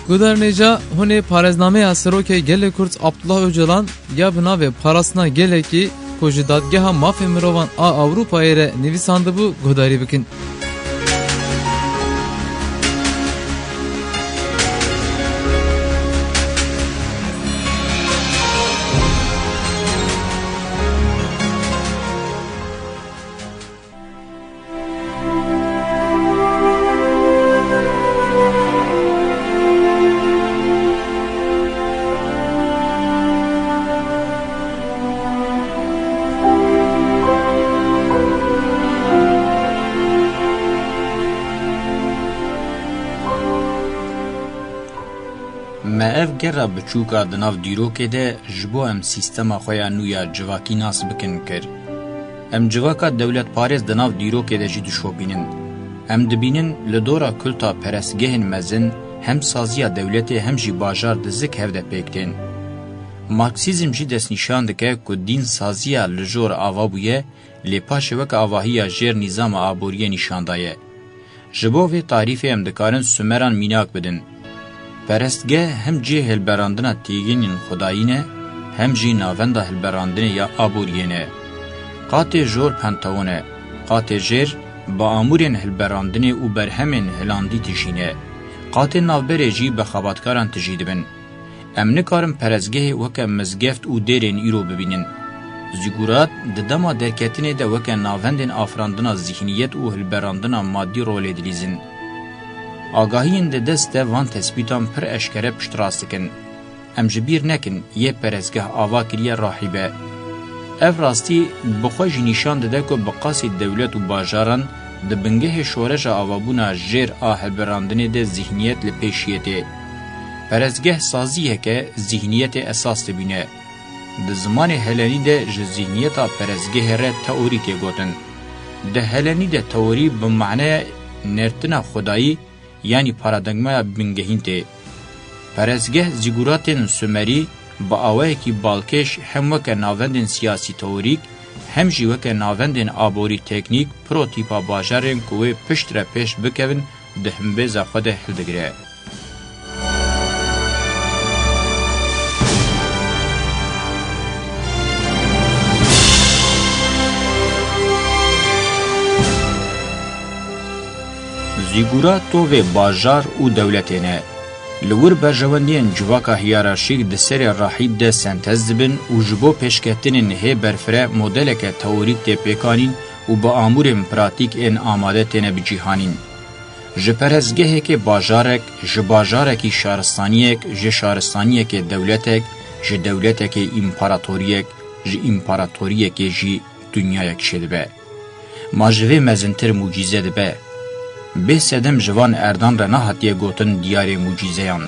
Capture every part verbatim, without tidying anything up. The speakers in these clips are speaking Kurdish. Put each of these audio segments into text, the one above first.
Guhdarên hêja, hûn ê parêznameya Serokê Gelê Kurd Abdullah Ocalan ya bi navê Parastina Gelekî ku ji Dadgeha Mafê Mirovan a Ewropayê re nivîsandibû guhdarî bikin. Me ev gera biçûk a di nav dîrokê de ji bo em sîstema xwe ya nû ya civakî nas bikin kir. Em civaka dewletparêz di nav dîrokê de jî dişopînin. Em dibînin li dora kulta perestgehên mezin hem saziya dewletê hem jî bajar di zik hev de pêk tên. Marksîzm jî destnîşan dike ku dîn saziya li jor ava bûye, lê paşê weke avahiya jêr nîzama aboriyê nîşan daye. Ji bo vê tarîfê em dikarin Sumeran mînak bidin. Perestgeh hem cihê hilberandina tîgînên xwedayî ne, hem jî navenda hilberandinê ya aboriyê ne. Qatê jor Pentagon e, qatê jêr bi amûrên hilberandinê û berhemên hilandî tijî ne. Qatê navberê jî bi xebatkaran tijî dibin. Em nikarin perestgehê weke mizgeft û dêrên îro bibînin. Zîgurat di dema derketinê de weke navendên afirandina zîhniyet û hilberandina madî rolê dilîzin. Agahiyên di dest de van tespîtan pir eşkere piştrast dikin. Em ji bîr nekin, yê perestgeh ava kiriye rahîb e. Ev rastî bi xwe jî nîşan dide ku bi qasî dewlet û bajaran di bingehê şoreşa avabûna jêr a hilberandinê de zîhniyet li pêşiyê tê. Perestgeh saziyeke zîhniyetê esas dibîne. Di zimanê helenî de ji zîhniyeta perestgehê re teorî tê gotin. Di helenî de teorî bi maneya nertina xwedayî, yanî paradîgmaya bingehîn tê. Perestgeh zîguratên Sumerî bi awayekî balkêş hem weke navendên siyasî teorîk, hem jî weke navendên aborî teknîk protîpa bajarên ku wê piştre pêş bikevin di himbêza xwe de hildigire. Zîgura tovê bajar û dewletê ne. Li wir berjewendiyên civaka hiyerarşîk di serê rahîb de sentez dibin û ji bo pêşketinên hê berfireh modeleke teorîk tê pêkanîn û bi amûrên pratîk ên amade têne bicîhanîn. Ji perestgehekê bajarek, ji bajarekî şaristaniyek, ji şaristaniyekê dewletek, ji dewletekê împaratoriyek, ji împaratoriyekê jî dinyayek çêdibe. Ma ji vê mezintir mucîze dibe? Bê sedem ji van erdan re nehatiye gotin diyarê mucîzeyan.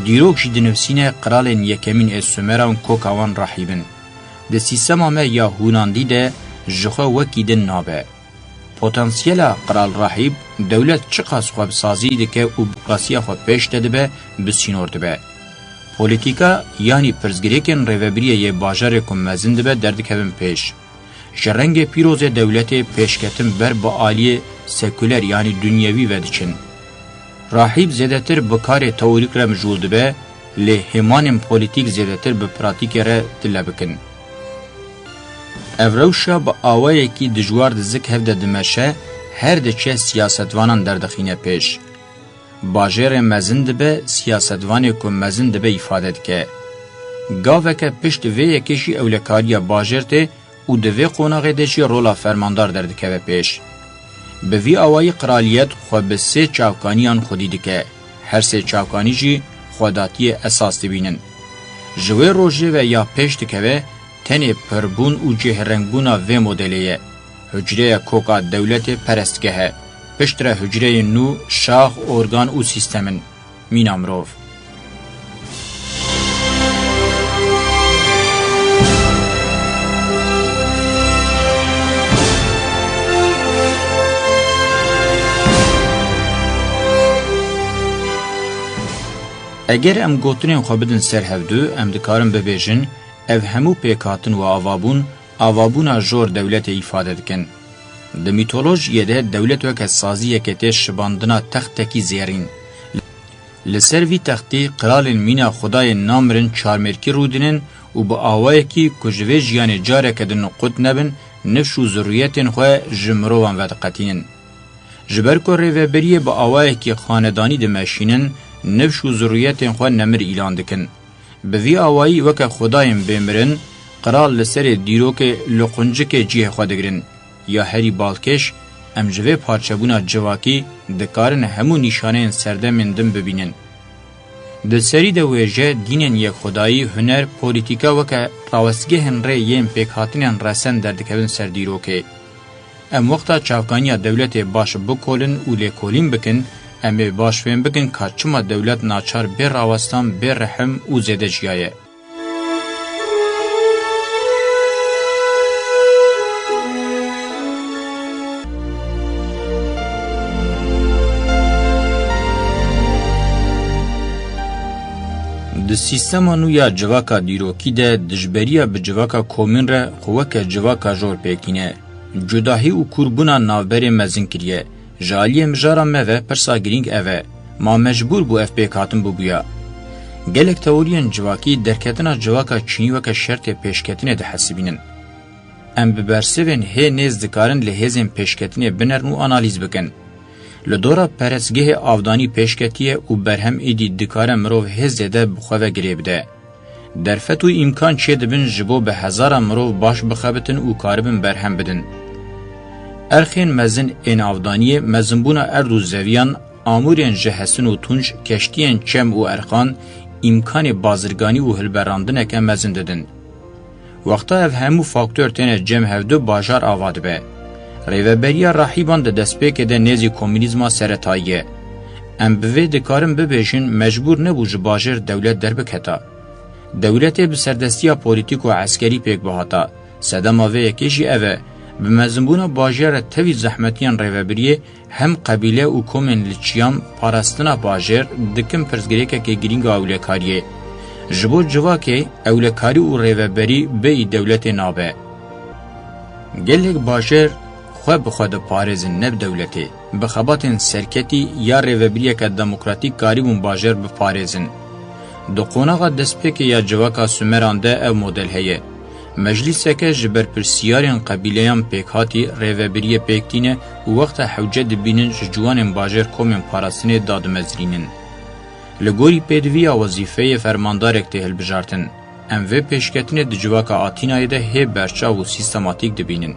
Dîrok jî dinivîsîne qiralên yekemîn ê Sumeran koka wan rahîb in. Di sîstema me ya hûnandî de ji xwe wekî din nabe. Potansiyela qral rahîb, dewlet çiqas xwe bi sazî dike û bi qasiya xwe pêş de dibe, bi sînor dibe. Polîtîka yanî pirsgirêkên rêvebiriyê yê bajarê ku mezin dibe derdikevin pêş. Ji rengê pîrozê dewletê pêşketin ber bi aliyê sekuler yanî dunyewî ve diçin. Rahîb zêdetir bi karê teorîk re mijûl dibe, lê hêmanên polîtîk zêdetir bi pratîkê re tile bikin. Ev rewşa bi awayekî dijwar di zik hev de dimeşe, her diçe siyasetvanan derdixîne pêş. Bajêrê mezin dibe, siyasetvanê ku mezin dibe îfade dike. Gaveke pişt vê yekê jî ewlekariya bajêr tê û di vê qonaxê de jî rola fermandar derdikeve pêş. Bi vî awayî qraliyet xwe bi sê çavkaniyan xwedî dike. Her sê çavkanî jî xwedatiyê esas dibînin. Ji wê rojê ve ya pêş dikeve, tenê pirbûn û cihêrengbûna vê modelê ye. Hucreya koka dewletê perestgeh e. Piştre hucreyên nû şax, organ û sîstem in. Mîna mirov. Eger em gotinên xwe bidin ser hevdu, em dikarin bibêjin, ev hemû pêkhatin û avabûn, avabûna jor dewletê îfade dikin. Di mîtolojiyê de dewlet weke saziyeke tê şibandina textekî zêrîn. Li ser vî textî qiralên mîna Xwedayê namirin çarmêrkî rûdinin û bi awayekî ku ji vê jiyanê careke din qut nebin, nifş û zurriyetên xwe ji mirovan vediqetînin. Ji ber ku rêveberiyê bi awayekî xanedanî dimeşînin, nifş û zurriyetên xwe nemir îlan dikin. Bi vî awayî weke xwedayên bêmirin, qral li serê dîrokê li quncikê cihê xwe digirin. Ya herî balkêş, em ji vê parçebûna civakî dikarin hemû nîşaneyên serdemên din bibînin. Di serî de wêje, dînên yekxwedayî, huner, polîtîka weke rawestgehên rê yên pêkhatinên resen derdikevin ser dîrokê. Em wexta çavkaniya dewletê baş bikolin û lêkolîn bikin, em ê baş fêm bikin ka çima dewlet naçar bê rawestan, bê rehim û zêde jiyaye. Di sîstema nû ya civaka dîrokî de dijberiya bi civaka komîn re xwe weke civaka jor pêk tîne. Cudahî û kûrbûna navberê mezin kiriye. Ji aliyê mijara me ve pirsa girîng ev e, ma mecbûr bû ev pêkhatin bibûya? Gelek teoriyên civakî derketina civaka çînî weke şertê pêşketinê dihesibînin. Em bi bersivên hê nêz dikarin li hêzên pêşketinê binerin û analîz bikin. Li dora perestgehê avdanî pêşketiye û berhem êdî dikare mirov hê zêde bi xwe ve girê bide. Derfet û îmkan çêdibin ji bo bi hezaran mirov baş bixebitin û karibin berhem bidin. Erxên mezin ên avdaniyê, mezinbûna erd û zeviyan, amûrên ji hesin û tunç, keştiyên çem û erxan, îmkanê bazirganî û hilberandineke mezin didin. Wexta ev hemû faktor têne cem hevdu, bajar ava dibe. Rêveberiya rahîban di destpêkê de nêzî komûnîzma seretayî ye. Em bi vê dikarin bibêjin, mecbûr nebû ji bajêr dewlet derbiketa. Dewletê bi serdestiya polîtîk û eskerî pêk bihata. Sedema vê yekê jî ev e, bi mezinbûna bajêr re tevî zehmetiyên rêvebiriyê, hem qebîle û komên li çiyam parastina bajêr dikin pirsgirêkeke girîng a ewlekariyê. Ji bo civakê ewlekarî û rêveberî bêyî dewletê nabe. Gelek bajêr xwe bi xwe diparêzin, ne bi dewletê. Bi xebatên serketî ya rêvebiriyeke demokratîk karîbûn bajêr biparêzin. Di qonaxa destpêkê ya civaka Sumeran de ev model heye. Meclîseke ji berpirsiyarên qebîleyan pêkhatî rêvebiriyê pêk tîne û wexta hewce dibînin ji ciwanên bajêr komên parastinê dadimezirînin. Li gorî pêdiviya wezîfeyê fermandarek tê hilbijartin. Em vê pêşketinê di civaka Atînayê de hê berçav û sîstematîk dibînin.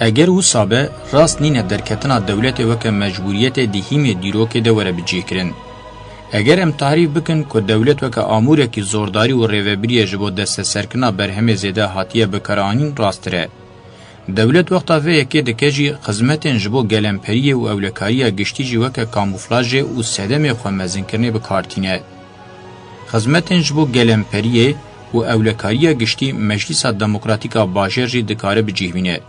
Eger wisa be, rast nîne derketina dewletê weke mecbûriyetê di hîmê dîrokê de were bicihkirin. Eger em tarîf bikin ku dewlet weke amûrekî zordarî û rêvebiriyê ji bo desteserkirina berhemê zêde hatiye bikaranîn, rasttir e. Dewlet wexta vê yekê dike jî, xizmetên ji bo gelemperiyê û ewlekariya giştî jî weke kamûflajê û sedemê xwe mezinkirinê bi kar tîne. Xizmetên ji bo gelemperiyê û ewlekariya giştî Meclîsa Demokratîk a Bajêr jî dikare bi cih bîne.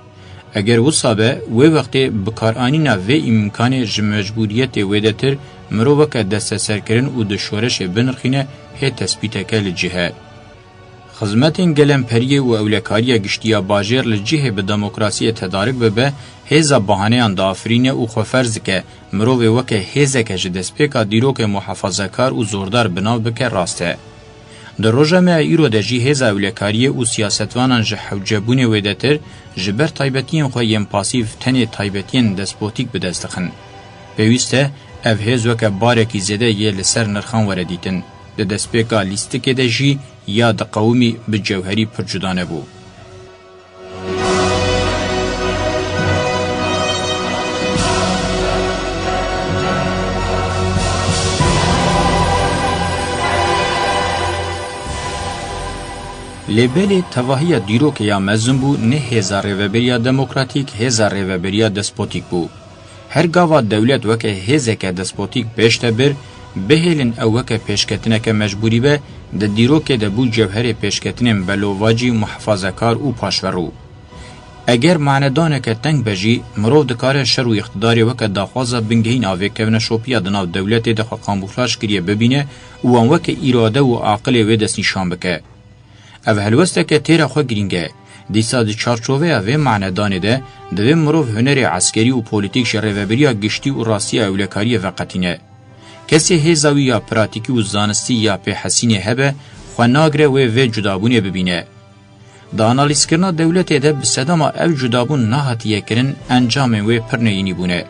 Eger wisa be, wê wextê bikaranîna vê îmkanê ji mecbûriyetê wêdetir mirov weke desteserkirin û di şoreşê binirxîne hê tespîteke li cih e. Xizmetên gelemperiyê û ewlekariya giştî ya bajêr li cihê bi demokrasiyê tedarik bibe, hêza bahaneyan diafirîne û xwe ferz dike mirovê weke hêzeke ji destpêka dîrokê muhafazekar û zordar bi nav bike, rast e. Di roja me ya îro de jî hêza ewlekariyê û siyasetvanan ji hewcebûnê wêdetir, ji ber taybetiyên xwe yên pasîf tenê taybetiyên despotîk bi dest dixin. Pêwîst e ev hêz weke barekî zêde yê li ser nirxan were dîtin. Di destpêka lîstikê de jî ya diqewimî bi cewherî pir cuda nebû. Lê belê tevahiya dîrokê ya mezin bû, ne hêza rêveberiya demokratîk, hêza rêveberiya despotîk bû. Her gava dewlet weke hêzeke despotîk pêş de bir, bihêlin ew weke pêşketineke mecbûrî be, di dîrokê de bû cewherê pêşketinên belovacî, muhafazekar û paşverû. Eger manedaneke teng be jî, mirov dikare şer û îqtidarê weke daxwaza bingehîn a vêkevneşopiya di nav dewletê de xwe kamûflaj kiriye bibîne û wan weke îrade û aqilê wê destnîşan bike. Ev helwesteke têra xwe girîng e. Dîsa di çarçoveya vê manedanê de, divê mirov hunerê eskerî û polîtîk ji rêvebiriya giştî û rastiya ewlekariyê veqetîne. Kesê hêza wî ya pratîkî û zanistî ya pêhesînê hebe, xwe nagire wê vê cudabûnê bibîne. Di analîzkirina dewletê de bi sedema ev cudabûn nehatiye kirin, encamên wê pir neyînî bûne.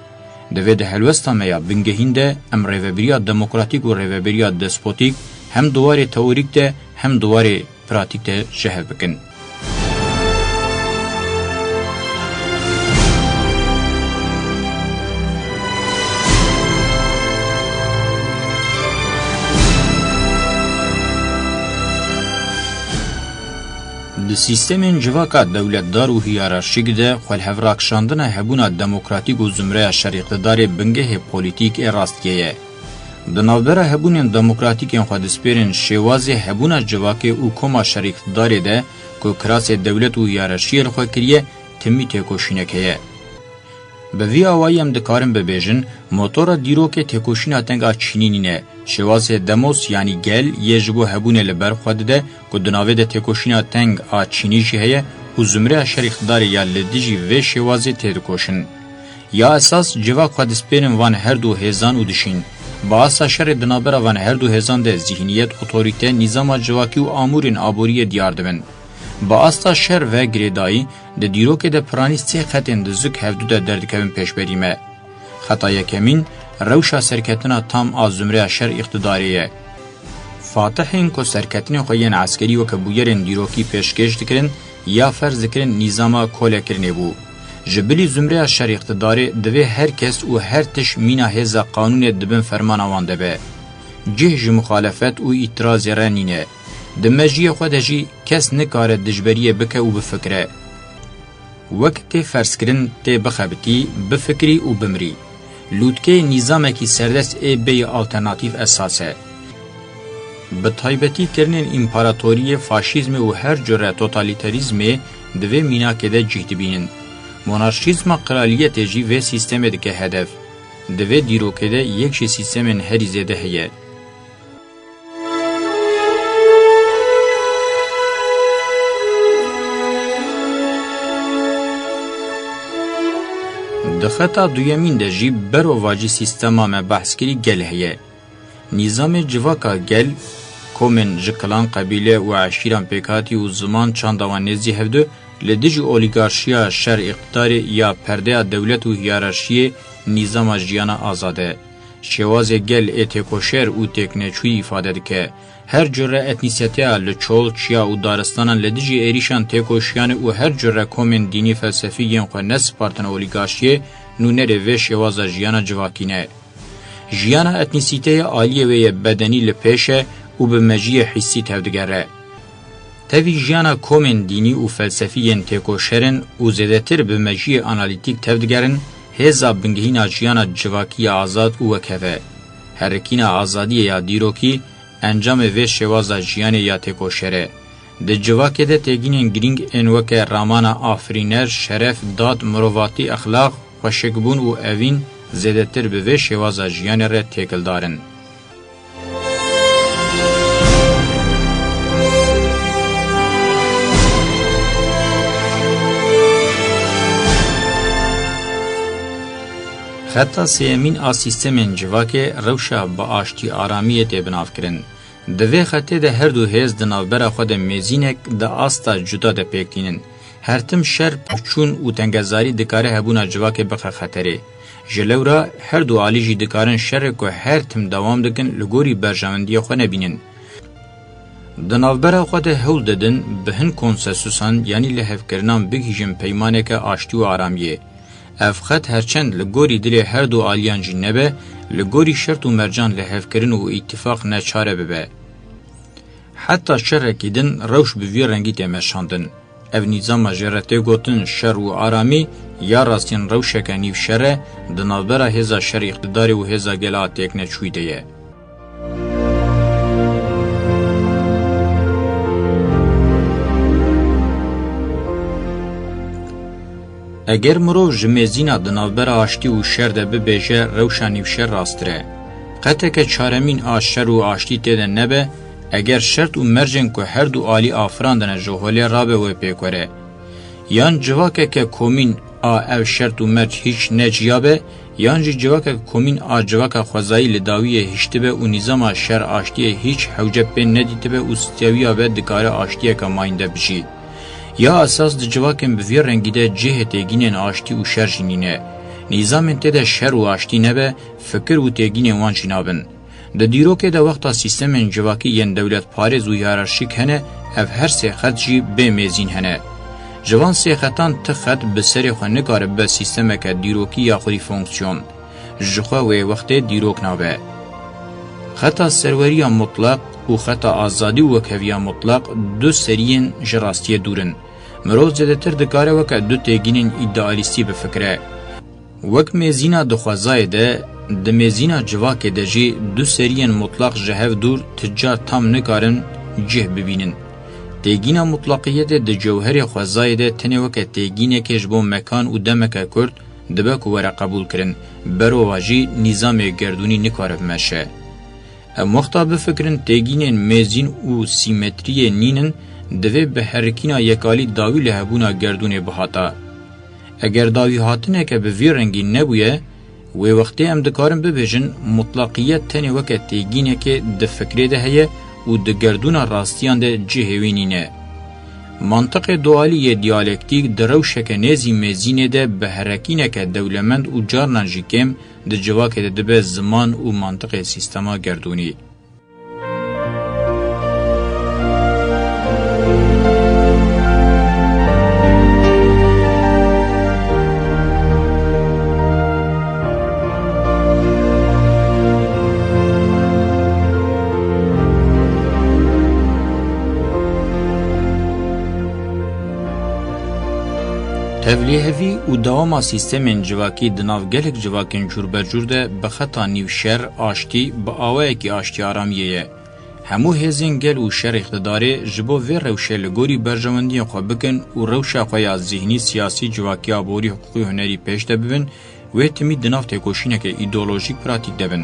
Divê di helwesta me ya bingehîn de em rêvebiriya demokratîk û rêvebiriya despotîk hem di warê teorîk de hem di warê pratîk de ji hev bikin. Di sîstemên civaka dewletdar û hiyerarşîk de xwelhevrakişandina hebûna demokratîk û zumreya şer îqtidarê bingehê polîtîk ê rastiyê ye. Di navbera hebûnên demokratîk ên xwe dispêrin şêwazê hebûna civakê û koma şer îqtidarê de ku kirasê dewlet û hiyerarşiyê li xwe kiriye, timî têkoşînek heye. Bi vî awayî em dikarin bibêjin, motora dîrokê têkoşîna teng a çînî nîne. Şêwazê demos yanî gel yê ji bo hebûnê li ber xwe dide ku di navê de têkoşîna teng a çînî jî heye û zumreya şer îqtidarê ya li dijî vê şêwazê têdikoşin. Ya esas civak xwe dispêrin van her du hêzan û dişîn. Bi asta şerê di navbera van her du hêzan de zîhniyet, otorîte, nîzama civakî û amûrên aboriyê diyar dibin. Bi asta şer ve girêdayî, di dîrokê de piranî sê xetên dizik hevdu de derdikevin pêşberî me. Xeta yekemîn, rewşa serketina tam a zumreya şer îqtidarê ye. Fatihên ku serketinên xwe yên eskerî weke bûyerên dîrokî pêşkêş dikirin ya ferz dikirin nîzama kolekirinê bû. Ji bilî zumreya şer îqtidarê divê her kes û her tişt mîna hêza qanûnê di bin fermana wan de be. Cih ji muxalefet û îtirazê re nîne. Di mejiyê xwe de jî kes nikare dijberiyê bike û bifikire. Wek tê ferzkirin tê bixebitî, bifikirî û bimirî. Lûtkeyê nîzamekî serdest ê bêyî alternatîf esas e. Bi taybetî kirinên împaratoriyê, faşîzmê û her cure totalîterîzmê di vê mînakê de cih dibînin. Monarşîzma qiraliyetê jî vê sîstemê dike hedef. Di vê dîrokê de yek ji sîstemên herî zêde heye. Di xeta duyemîn de jî berovajî sîstema me behs kirî gel heye. Nîzamê civaka gel, komên ji kilan, qebîle û eşîran pêkhatî û ziman çanda wan nêzî hevdu, li dijî olîgarşiya şer îqtidarê ya perdeya dewlet û hiyerarşiyê nîzama jiyana azad e. Şêwazê gel ê têkoşer û têkneçûyî îfade dike. Her cure etnîseteya li çol, çiya û daristanan li dijî êrîşan têkoşiyane û her cure komên dînî felsefî yên xwe nespartine olîgarşiyê, nûnerê vê şêwaza jiyana civakî ne. Jiyana etnîsîteyê aliyê wê yê bedenî li pêş e û bi mejiyê hîsî tevdigere. Tevî jiyana komên dînî û felsefî yên têkoşer in û zêdetir bi mejiyê analîtîk tevdigerin, hêza bingehîna jiyana civakî ya azad û wekhev e. Herikîna azadiyê ya dîrokî encamê vê şêwaza jiyanê ya têkoşer e. Di civakê de têgînên girîng ên weke ramana afirîner, şeref, dad, mirovatî, exlaq, xweşikbûn û evîn zêdetir bi vê şêwaza jiyanê re têkildar in. Xeta sêyemîn a sîstemên civakê rewşa bi aştî aramiyê tê binavkirin. Di vê xetê de her du hêz di navbera xwe de mêzînek di asta cuda de pêk tînin. Her tim şer, pûçûn û tengezarî dikare hebûna civakê bixe xeterê. Ji lewra her du alî jî dikarin şerê ku her tim dewam dikin li gorî berjewendiyê xwe nebînin. Di navbera xwe de hewl didin bi hin konsensusan yanî lihevkirinan bigihîjin peymaneke aştî û aramiyê. Ev xet her çend li gorî dilê her du aliyan jî nebe, li gorî şert û mercan lihevkirin û îtîfaq neçare bibe. Heta şerekî din rewş bi vî rengî tê meşandin. Ev nîzama jê re tê gotin şer û aramî, ya rastîn rewşeke nîv şer e, di navbera hêza şer îqtidarê û hêza gel a têkneçûyî de ye. Eger mirov ji mêzîna di navbera aştî û şer de bibêje, rewşa nîvşer rasttir e. Qeteke çaremîn a şer û aştî tê de nebe, eger şert û mercên ku her du alî afirandine ji holê rabe wê pêk were. Yan civakeke komîn a ev şert û merc hîç ne ciya be, yan jî civakeke komîn a civaka xwezayî li dawiyê hiştibe û nîzama şer aştiyê hîç hewce pê nedîtibe û stêwiya be dikare aştiyeke mayînde bijî. Ya esas di civakên bi vî rengî de cihê têgînên aştî û şer jî nîne. Nîzamên tê de şer û aştî nebe, fikir û têgînên wan jî nabin. Di dîrokê de wexta sîstemên civakî yên dewletparêz û hiyerarşîk hene, ev her sê xet jî bê mêzîn hene. Ji van sê xetan ti xet bi serê xwe nikare bibe sîstemeke dîrokî ya xwedî fonksiyon. Ji xwe wê wextê dîrok nabe. Xeta serweriya mutlaq û xeta azadî û wekheviya mutlaq du seriyên ji rastiyê dûr in. Mirov zêdetir dikare weke du têgînên îdealîstî bifikire. Wek mêzîna di xwezayê de, di mêzîna civakê de jî du seriyên mutlaq ji hev dûr ti car tam nikarin cih bibînin. Têgîna mutlaqiyetê di cewherê xwezayê de tenê weke têgînekê ji bo mekan û demeke kurt dibe ku were qebûlkirin, berova jî nîzamê gerdûnî nikare bimeşe. Em wexta bifikirin têgînên mêzîn û sîmetriyê nînin, divê bi herikîna yekalî dawî li hebûna gerdûnê bihata. Eger dawîhatineke bi vî rengî nebûye, wê wextê em dikarin bibêjin mutlaqiyet tenê weke têgînekê di fikrê de heye û di gerdûna rastiyan de cihê wî nîne. Mantiqê dualî yê diyalektîk di rewşeke nêzî mêzînê de bi herekîneke dewlemend û carnan jî kêm di civakê de dibe ziman û mantiqê sîstema gerdûnî. Tevlîhevî û dewama sîstemên civakî di nav gelek civakên cûrbecûr de bi xeta nîvşer, aştî, bi awayekî aştî aramiyê ye. Hemû hêzên gel û şer îqtidarê ji bo vê rewşê li gorî berjewendiyên xwe bikin û rewşa xwe ya zîhnî, siyasî, civakî, aborî, hiqûqî, hunerî pêş de bibin, wê timî di nav têkoşîneke îdeolojîk pratîk de bin.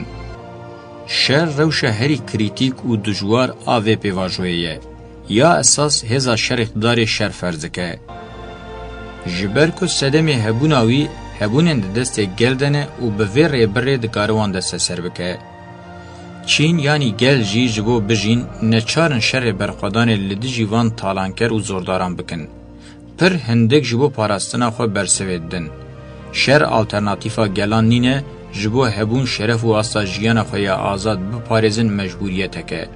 Şer rewşa herî krîtîk û dijwar a vê pêvajoyê ye. Ya esas hêza şer îqtidarê şer ferz dike. Ji ber ku sedemê hebûna wî hebûnên di destê gel de ne û bi vê rêbirê dikare wan desteser bike. Çîn yanî gel jî ji bo bijîn neçar in şerê berxwedanê li dijî van talanker û zordaran bikin. Pir hindik ji bo parastina xwe bersivê didin. Şer alternatîfa gelan nîne, ji bo hebûn, şeref û asta jiyana xwe ya azad biparêzin mecbûriyetek e.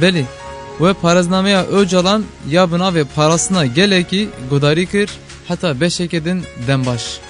Belê, we parêznameya Ocalan ya bi navê Parastina Gelekî guhdarî kir, heta beşeke din dem baş.